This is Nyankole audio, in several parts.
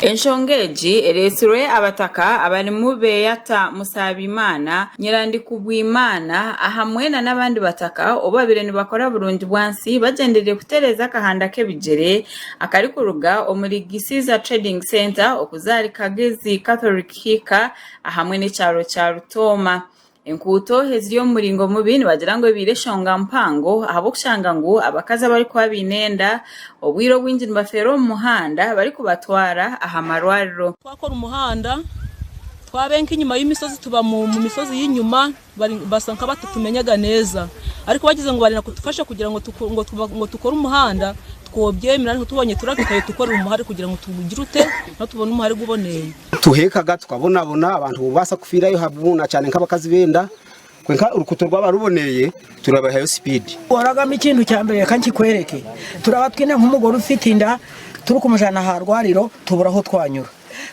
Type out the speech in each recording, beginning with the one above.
Enshonga egi ereetsirwe abataka abarimu Beyata Musaabimana, Nyirandikubwimana ahamwe na n'abandi bataka obu babaire nibakora burungi bwansi bagyendereire kutereeza akahanda k'ebigyere akarikuruga omuri Gisiza Trading Centre okuza ahari Kagezi Catholic Hiika ahamwe n'ekyaro kya Rutooma. Enkuuto eziri omu muringo mubi nibagira ngu ebaire eshonga mpango ahabw'okushanga ngu abakazi abarikuba baine enda obwire obwingi nibafeera omu muhanda barikubatwara aha marwariro. Twakora omuhanda twaba nk'enyima y'emishozi tuba mu mishozi y'enyima basa nk'abatatumenyaga neeza ariko bagize ngu barenda kutufasha kugira ngu tukore omuhanda twobyemera ariko tubonye turakita etukorera omuhanda kugira ngu tugire ute tubone omuhanda guboneire. Tuhekaga tukabonabona abantu bobaasa kufiirayo habuna cyane nk'abakazi b'enda kwenka orukuuto rwaba ruboneye turabahayo sipiidi. Oragamba ekintu kya mbere reka nkikwereke turaba twine nk'omugore ufite inda turikumujana aha rwariro tubura aho twanyura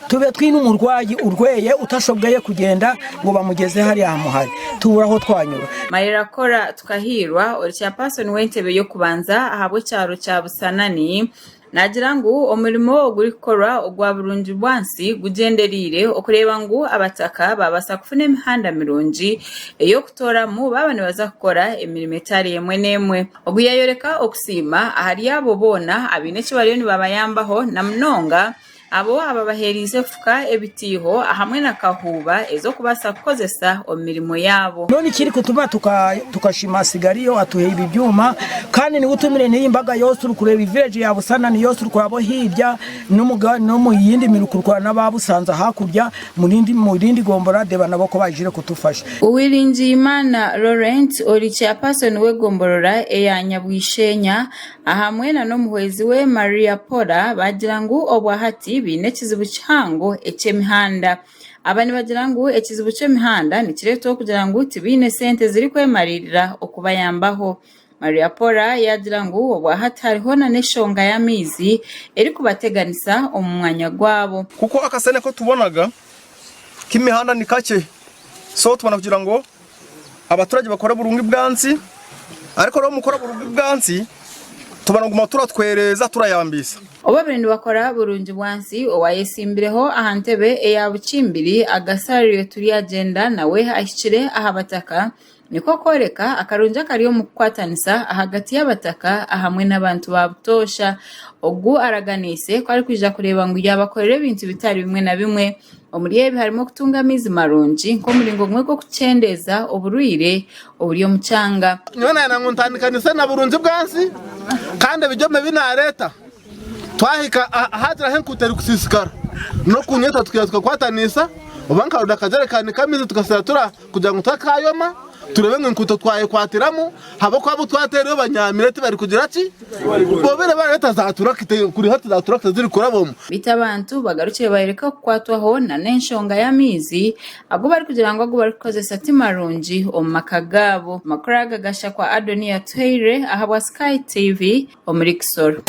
tube twine omurwayi urweye utashobweye kugenda ngu bamugeze hariya aha muhari tubura aho twanyura. Mayirakora Tukahiirwa ori chairperson w'entebe y'okubanza ahabw'ekyaro kya Busanani Naagira ngu omurimo ogurikukorwa ogwa burungi bwansi gugyendereire okureeba ngu abataka baabaasa kufuna emihanda mirungi ey'okutooramu baaba nibaza kukora emirimo etari emwe n'emwe. Ogu yaayoreka okusiima ahari abo boona abaine eki bariyo nibabayambaho na munonga abo ababaheereize efuka, ebitiiho ahamwe na kahuuba ez'okubaasa kukozesa omu mirimo yaabo. None ekirikutuma tukashima Asigariyo atuha ebi byuma kandi niwe utumire neyi mbaga yose turi kureba village ya Busanani yose turi kureba abo hirya nomu yindi miruka uri kureba naba Busanza hakurya mu rindi gombora deba nabo ko bayijire kutufasha. Uwiringiyimana Laurent ori chairperson w'egomborora eya Nyabwishenya ahamwe na n'omuhwezi we Maria Paula baagira ngu obwahati baine ekizibu kihango eky'emihanda. Aba nibagira ngu ekizibu ky'emihanda nikireetwaho kugira ngu tibaine sente zirikwemariirira okubayambaho. Maria Paula yaagira ngu obwahati hariho na n'eshonga y'amaizi erikubateganisa omu mwanya gwabo. Kuko akasente aku tubonaga k'emihanda ni kakye, so tubona kugira ngu abaturage bakore burungi bwansi ariko rero mukora burungi bwansi tubona kuguma turatwereza turayambisa. Obu babaire nibakora burungi bwansi, owayetsimbireho aha ntebe eya Bukimbiri, Agasario Turyagyenda nawe ahikire aha bataka nikwo kworeka akarungi akari omu kukwatanisa ahagati y'abataka ahamwe n'abantu ba butoosha. Ogu araganiise ku arikwija kureeba ngu yaabakorera ebintu bitari bimwe na bimwe. Omuri ebi harimu okutunga amaizi marungi nk'omuringo gumwe gw'okukyendeeza oburwaire oburi omu kyanga. Nyowe nayenda ngu ntandikanise na burungi bwansi kandi ebigyoma ebi nareeta twahika ahagira ahu enkuuto erikusiisikara n'okunyeta tukaija tukakwatanisa oba nkaronda akajerikani k'amaizi tukasiira tura kugira ngu tutakayoma turebe ngu enkuuto twayekwatiramu ahabw'okuba abu twateerireho banyaamire tibarikugira ki bobire bareeta za turakita kuri hati za turakita zirikuraba omu. Beitu abantu bagarukire bayoreka okukwatwaho nana enshonga y'amaizi agu barikugira ngu agu barikukozesa ti marungi omu maka gaabo. Amakuru aga gashakwa Adonia Atuhaire ahabwa Sky TV omuri Kisoro.